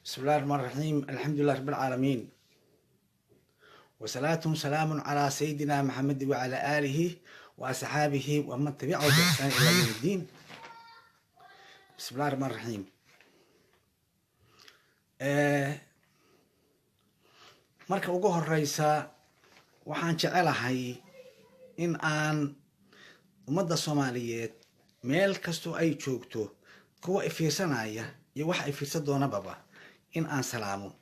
بسم الله الرحمن الرحيم، الحمد لله رب العالمين، وصلاة سلام على سيدنا محمد وعلى آله وأصحابه ومن تبعه بإحسان إلى يوم الدين. بسم الله الرحمن الرحيم. Marka ugu horeysa, waxaan jecelahay in aan ummadda Soomaaliyeed meel kastoo ay joogto, kuwa ifiirsanaya iyo waxa ay fiirsan doonababa, in aan salaamo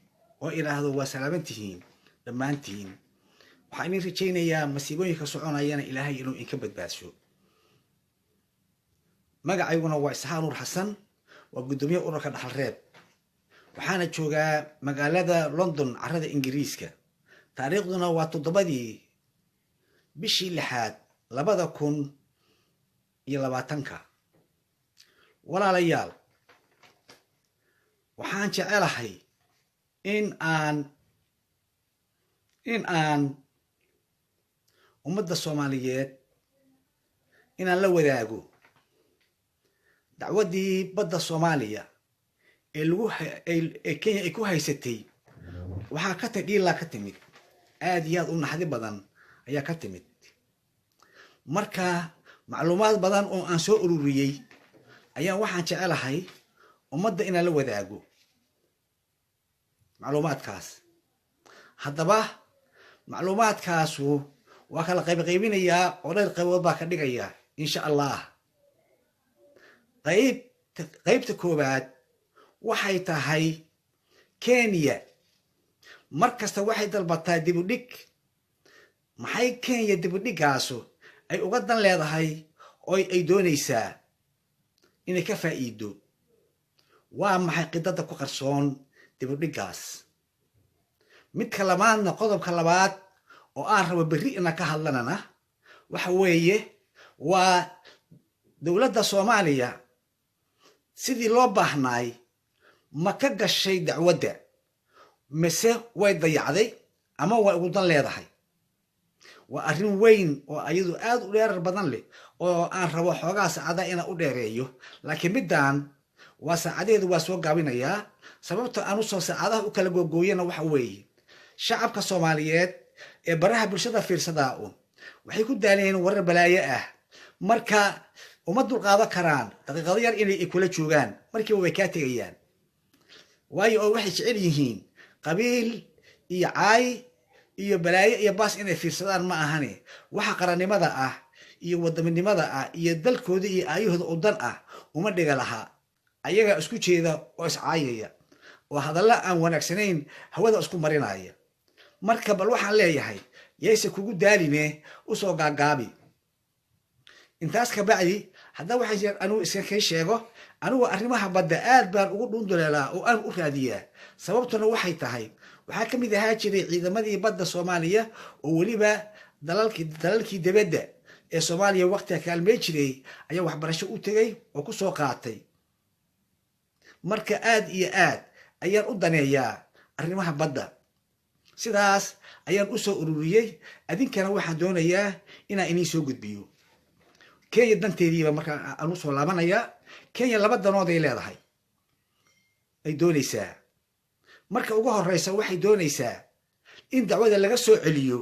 oo idhaahdo: waa salaamantihiin dhammaantiin. Waxaan idin rajaynayaa masiibooyinka soconayana Ilaahay inuu inka badbaadsho. Magacayguna waa Isxaaq Nuur Xasan, waa guddoomiye ururka Dhaxalreeb, waxaana joogaa magaalada London, carada Ingiriiska. Taariikhduna waa 7dii bishii lixaad 2020-ka. Walaalayaal, waxaan jecelahay in aan ummadda Soomaaliyeed inaan la wadaago dacwaddii badda Soomaaliya ee lagu ee Kenya ay ku haysatay. Waxaa ka ta dhiilaa ka timid aada iyo aad u naxdi badan ayaa ka timid. Marka macluumaad badan oo aan soo ururiyey ayaa waxaan jecelahay ummadda inaan la wadaago macluumaadkaas. Haddaba macluumaadkaasu waa kala qaybqaybinayaa oo dhowr qaybood baa ka dhigaya, insha Allah. Qayb qaybta koowaad waxay tahay: Kenya mar kasta waxay dalbataa dibudhig. Maxay Kenya dibudhigaasu ay uga dan leedahay oo ay doonaysaa inay ka faa'iido? Waa maxay qidada ku qarsoon dibudhiggaas? Midka labaadna, qodobka labaad oo aan rabo berri inaan ka hadlanana, waxa weeye waa dowladda Soomaaliya sidii loo baahnaay ma ka gashay dacwadda, mise way dayacday ama way ugu dan leedahay? Waa arrin weyn oo ayadu aada u dheerar badan leh oo aan rabo xoogaa saacada inaan u dheereeyo, laakiin middan waa saacadeedu waa soo gaabinayaa. Sababta aan usoo saacadaha u kala googooyana waxa weeye, shacabka Soomaaliyeed ee baraha bulshada fiirsadaa un waxay ku daalayeen warar balaayo ah. Marka uma dulqaadan karaan daqiiqado yar inay kula joogaan, markiiba way kaa tegayaan. Waayo oo waxay jecel yihiin qabiil iyo caay iyo balaayo iyo baas inay fiirsadaan. Ma ahane, waxa qarannimada ah iyo wadaminimada ah iyo dalkooda iyo aayahooda u dan ah uma dhiga lahaa. Ayagaa isku jeeda oo iscaayaya oo hadalla aan wanaagsanayn hawada isku marinaya. Marka bal waxaan leeyahay, yayse kugu daaline, usoo gaagaabi. Intaas ka bacdi, haddaba waxay jir anigu iska kay sheego, anigu arrimaha badda aad baan ugu dhuunduleelaa oo aan u raadiyaa. Sababtuna waxay tahay, waxaa ka mid ahaa jiray ciidamadii badda Soomaaliya oo weliba dalalkii dibadda ee Soomaaliya waqtiga kaalmey jiray ayaa waxbarasho u tegay oo ku soo qaatay. Marka aad iyo aad ayaan u daneeyaa arrimaha badda. Sidaas ayaan usoo ururiyey, adinkana waxaan doonayaa inaan iniin soo gudbiyo. Kenya danteediiba markaa aan usoo laabanayaa. Kenya laba danood ay leedahay ay doonaysaa. Marka ugu horeysa, waxay doonaysaa in dacwada laga soo celiyo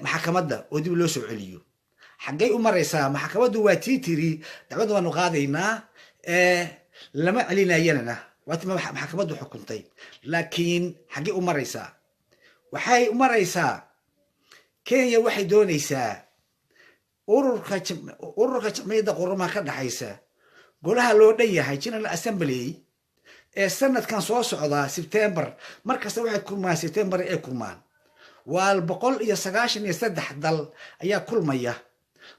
maxakamadda oo dib loo soo celiyo. Xaggay u maraysaa? Maxkamaddu waa tii tiri dacwadda waanu qaadaynaa, lama celinayanana, waati maxkamaddu xukuntay. Laakiin xaggay u maraysaa? Waxay u maraysaa, Kenya waxay doonaysaa ururka Jamciyadda Qurumaha ka dhexaysa, golaha loo dhan yahay, General Assembly, ee sanadkan soo socda Sebtembar. Markasta waxay kulmaan Sebtembar ay kulmaan. Waa 193 dal ayaa kulmaya.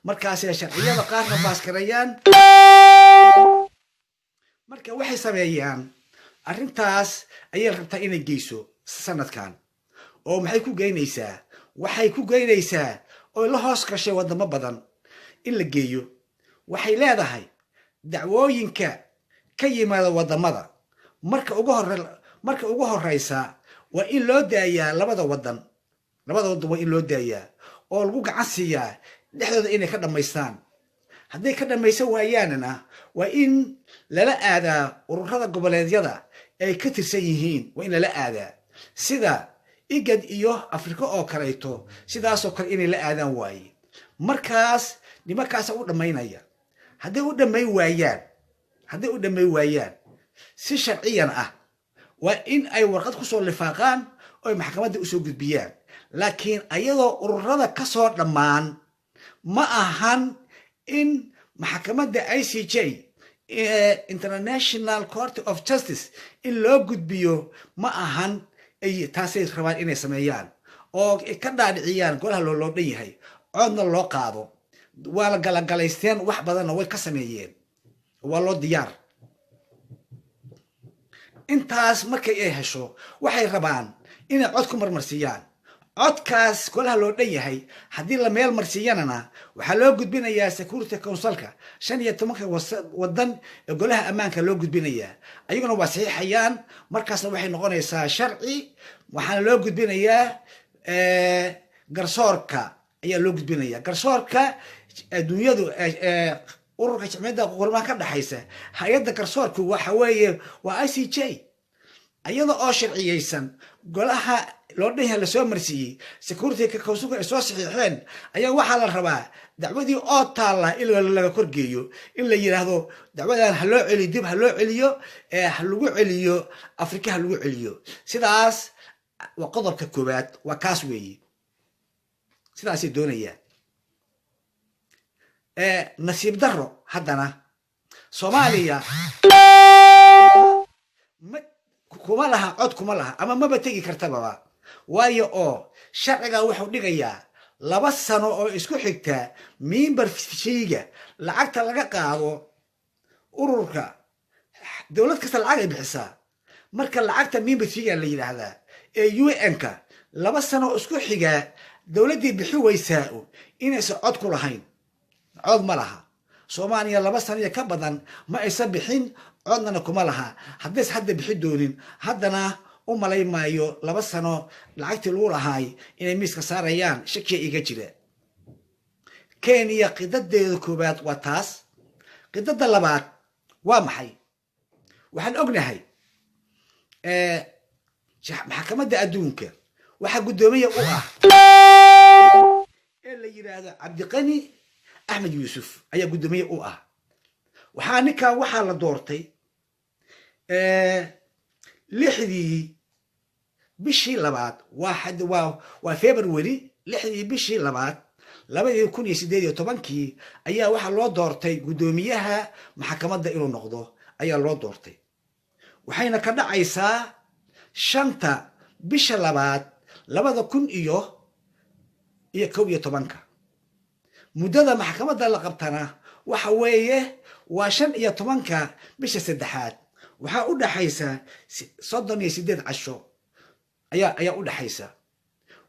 Markaasay sharciyada qaarna baaskareeyaan. Marka waxay sameeyaan, arrintaas ayay rabtaa inay geyso sanadkan. Oo maxay ku geynaysaa? Waxay ku geynaysaa oo la hoos gashay wadamo badan in la geeyo. Waxay leedahay dacwooyinka ka yimaada wadamada marka ugu horeysa waa in loo daayaa labada wadan. Labada wadan waa in loo daayaa oo lagu gacan siiyaa dhexdooda inay ka dhammaystaan. Hadday ka dhammaysan waayaanna, waa in lala aadaa ururada goboleedyada ee ay ka tirsan yihiin waa in lala aadaa, sida IGAD iyo Afrika oo kaleeto, sidaasoo kale inay la aadaan waaye. Markaas nimankaasa u dhammaynaya. Hadday u dhammayn waayaan si sharciyan ah, waa in ay warqad kusoo lifaaqaan oo ay maxkamadda usoo gudbiyaan. Laakiin ayadoo ururada kasoo dhammaan ma ahan in maxkamadda ICJ, International Court of Justice, in loo gudbiyo ma ahan. Taasay rabaan inay sameeyaan oo ka dhaadhiciyaan golaha loo dhan yahay, codna loo qaado. Waa la galagalaysteen, wax badanna way ka sameeyeen, waa loo diyaar. Intaas markay ay hesho, waxay rabaan inay cod ku marmarsiiyaan. Codkaas golaha loo dhan yahay haddii la meel marsiiyanana, waxaa loo gudbinayaa Security Councilka, 15-ka wadan ee golaha ammaanka loo gudbinayaa. Ayaguna waa saxiixayaan, markaasna waxay noqonaysaa sharci. Waxaana loo gudbinayaa garsoorka ayaa loo gudbinaya, garsoorka adduunyadu, ururka Jimciyadda Quruumaha ka dhexaysa. Hay-adda garsoorku waxa weeye waa ICJ. Iyada oo sharciyeysan, golaha loo dhan yahay lasoo marsiiyey, Security Councilka ay soo saxiixeen, ayaa waxaa la rabaa dacwadii oo taalla in laga korgeeyo, in la yidhaahdo dacwadan ha loo celiyo, dib ha loo celiyo, ha lagu celiyo Afrika, ha lagu celiyo. Sidaas waa qodobka koowaad, waa kaas weeye. Sidaasay doonayaan. Nasiib daro, haddana Soomaaliya ma kuma laha cod, kuma laha ama maba tegi kartababa. Waayo oo sharciga wuxuu dhigayaa 2 sano oo isku xigta member feega, lacagta laga qaado ururka. Dowlad kasta lacag ay bixisaa. Marka lacagta member feega la yidhaahdaa ee UN-ka, 2 sano oo isku xigaa dowladdii bixi weysaa inaysan cod ku lahayn. Cod ma laha Soomaaliya. 2 sano iyo ka badan ma aysan bixin, codnana kuma laha. Haddaysa hadda bixi doonin, haddana u malay maayo 2 sano lacagtii lagu lahaay inay miiska saarayaan, shakiya iga jira. Kenya qidadeeda koowaad waa taas. Qidada labaad waa maxay? Waxaan ognahay Maxkamadda Adduunka waxaa guddoomiya u ah ee la yidhaahdo Cabdiqani Axmed Yuusuf ayaa guddoomiye u ah. Waxaa ninkan waxaa la doortay 6dii bishii labaad, waa February, 6dii bishii labaad 2018-kii ayaa waxaa loo doortay guddoomiyaha maxkamadda inuu noqdo ayaa loo doortay. Waxayna ka dhacaysaa 5-ta bisha labaad 2011-ka. Muddada maxkamadda la qabtana waxa weeye waa 15-ka bisha saddexaad. Waxaa u dhaxaysa 38 casho ayaa u dhaxaysa.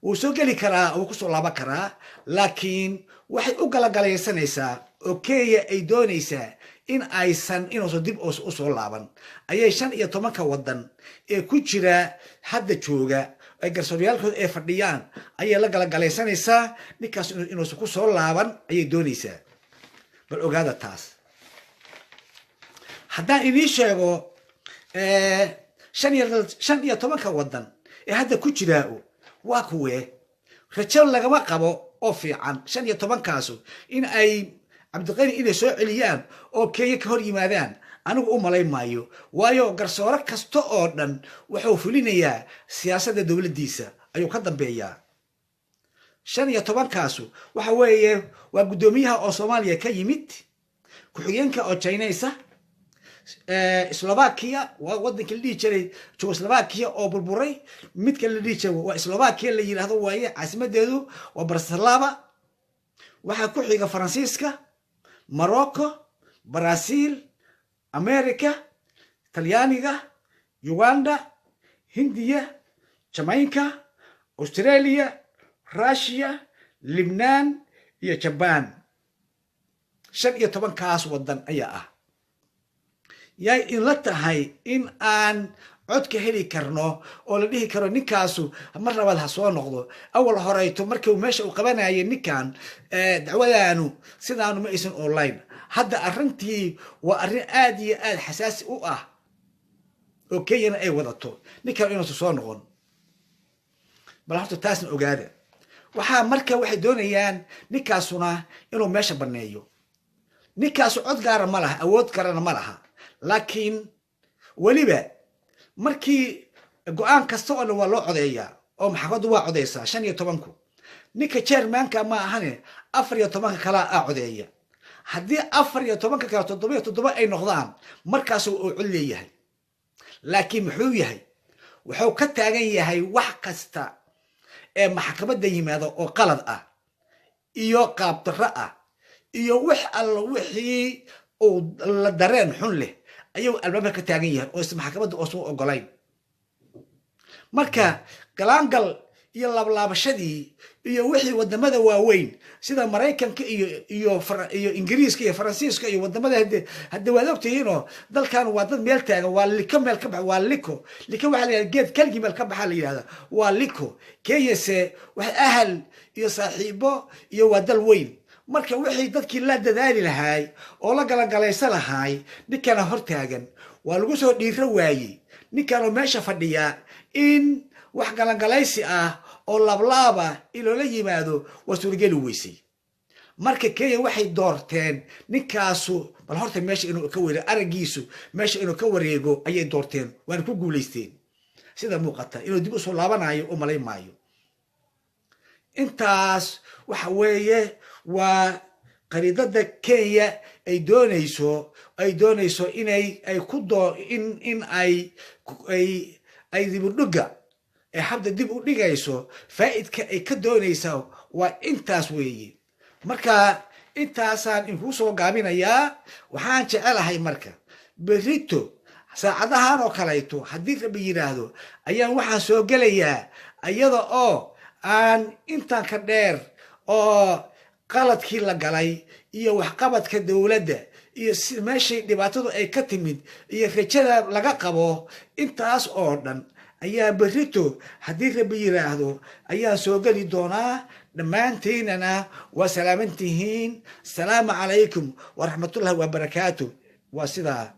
Wuu soo geli karaa, wuu kusoo laaban karaa, laakiin waxay u galagalaysanaysaa oo Kenya ay doonaysaa in aysan inuusan dib usoo laaban ayay 15-ka waddan ee ku jira hadda jooga ay garsooryaalkooda ay fadhiyaan ayay la galagalaysanaysaa. Ninkaas inuusan ku soo laaban ayay doonaysaa. Bal ogaada taas. Haddaan idiin sheego 15-ka waddan ee hadda ku jiraa waa kuwee, rajo lagama qabo oo fiican 15-kaasu in ay Cabdiqani inay soo celiyaan oo Kenya ka hor yimaadaan. Anigu u malayn maayo, waayo garsoore kasta oo dhan wuxuu fulinayaa siyaasadda dowladdiisa ayuu ka dambeeyaa. 15-kaasu waxa weeye waa guddoomiyaha oo Soomaaliya ka yimid, ku-xigeenka oo Chinaysa, Slovakia, waa wadankii la dhihi jiray Jugoslovakia oo burburay, midka la dhihi jiray waa Slovakia la yidhaahdo waaye, caasimadeedu waa Bratislava. Waxaa ku xiga Faransiiska, Morocco, Brazil, America, Talyaaniga, Uganda, Hindiya, Jamaica, Australia, Russia, Libnaan iyo Jaban. 15-kaas wadan ayaa ah. Yay inla tahay in aan cod ka heli karno oo la dhihi karo ninkaasu mar labaad ha soo noqdo? Awal horeyto markii meesha uu qabanayay ninkan dacwadaanu sidaanu ma aysan online. Hadda arrintii waa arrin aad iyo aad xasaasi u ah. oo Kenyana ay wadato, ninkan inuusan soo noqon. Bal horta taasna ogaada. Waxaa marka waxay doonayaan ninkaasuna inuu meesha banneeyo. Ninkaasu cod gaara ma laha, awood garana ma laha, laakiin weliba markii go-aan kasta oo dhan waa loo codeeyaa oo maxkamaddu waa codeysaa. 15-ku ninka chairmanka ma ahane, 14-ka kalaa aa codeeya. Haddii 14-ka kale 7 iyo 7 ay noqdaan, markaasu uu cod leeyahay. Laakiin muxuu yahay? Wuxuu ka taagan yahay wax kasta ee maxkamadda yimaada oo qalad ah iyo qaabdarro ah iyo wax allo wixii uu la dareen xun leh ayuu albaabka ka taagan yahay oo is maxkamadda oosan u ogolayn. Marka galaangal iyo laablaabashadii iyo wixii wadamada waaweyn sida Maraykanka iyo Ingiriiska iyo Faransiiska iyo wadamada hadde waad ogtihiinoo, dalkan waa dad meel taagan, waa liko meel ka baxa, waa liko. Liko waxaa la yihahda geed kalgii meel ka baxa la yihahda, waa liko. Kenyase wax ahal iyo saaxiibo iyo waa dal weyn. Marka wixii dadkii la dadaali lahaay oo la galagalaysa lahaay, ninkana hortaagan waa lagu soo dhiiro waayey. Ninkanoo meesha fadhiya in wax galangalaysi ah oo laablaaba in loola yimaado waa suurageli weysay. Marka Kenya waxay doorteen ninkaasu bal horta meesha inuu ka wareego, araggiisu meesha inuu ka wareego ayay doorteen, waana ku guulaysteen sida muuqata. Inuu dib usoo laabanayo u malayn maayo. Intaas waxa weeye waa qariidada Kenya ay doonayso inay ay ku doo in ay ay ay dibudhiga ee hadda dib u dhigayso, faa'idka ay ka doonaysa waa intaas weeye. Marka intaasaan inkuu soo gaabinayaa. Waxaan jecelahay marka berito saacadahan oo kaleeto, haddii Rabbi yidhaahdo, ayaan waxaan soo gelayaa iyada oo aan intaan ka dheer oo qaladkii la galay iyo waxqabadka dowladda iyo si meeshay dhibaatadu ay ka timid iyo rajada laga qabo. Intaas oo dhan ayaa berito, haddii Rabbi yidhaahdo, ayaan soo geli doonaa. Dhammaantiinana waa salaamantihiin. Asalaamu calaykum waraxmatullahi wabarakaatu. Waa sidaa.